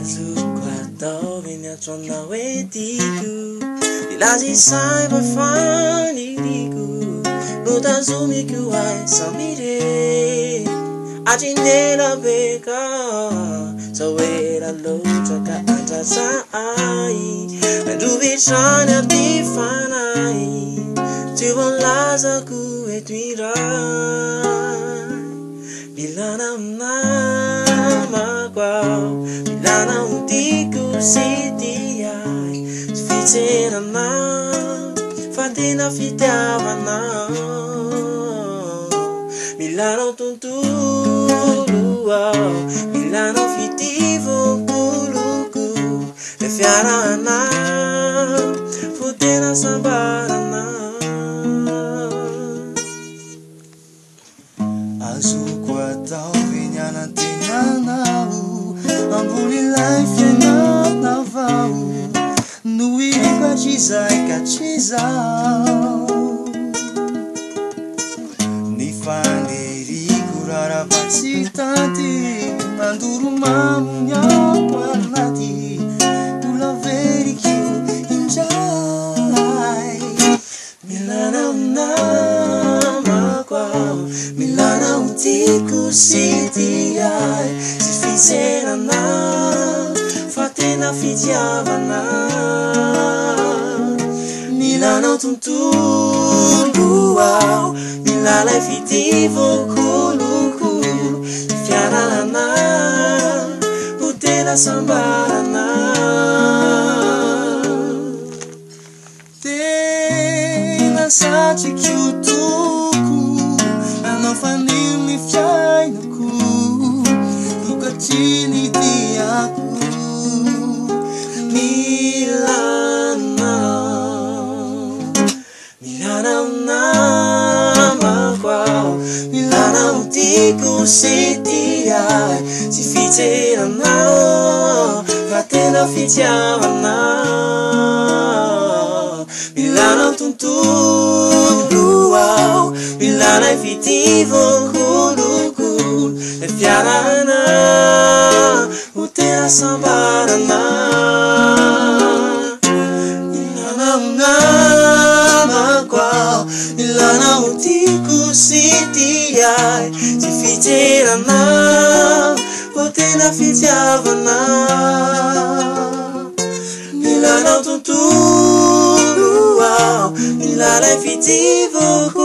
Azoko atao ve ny antso anao hoe tiako? Nilaza izay mba faniriako, notazomiko ahy samy irery hatry ny ela be ka sao ela loatra ka handratra ahy. Androvitrany aty fanahy, tsy voalazako eto indray. Milana namako aho, milana ho tiako sy tia ahy. Tsy fitserana fa tena fitiavana. Milanao tontolo aho, milanao fitia voakoloko. Ilay fiarahana fo tena sambarana. Azoko atao ve ny hanantenanao ambony ilay fiainana vao no iriko hatrizay ka hatrizao. Ny faniriako rarava tsy tanty, mandoro mamy ny ao anaty, mbola veriko indray. Milanao namako aho, milanao tiako sy tia ahy. Tsy fitserana fa tena fitiavana. Milanao tontolo aho, milalay fitia voakoloko. Fiarahana ho tena sambarana. Tena satriko toko anao fanilo ny fiainako, vokatry ny diako. Milanao, milanao namako aho, milanao tiako sy tia ahy. Tsy fitserana fa tena fitiavana. Milanao tontolo aho, milanay fitia voakoloko. Ilay fiarahana ho tena sambarana. Milanao namako aho, milanao tiako sy tia ahy. Tsy fitserana fa tena fitiavana. Milanao tontolo aho, milalay fitia voakoloko.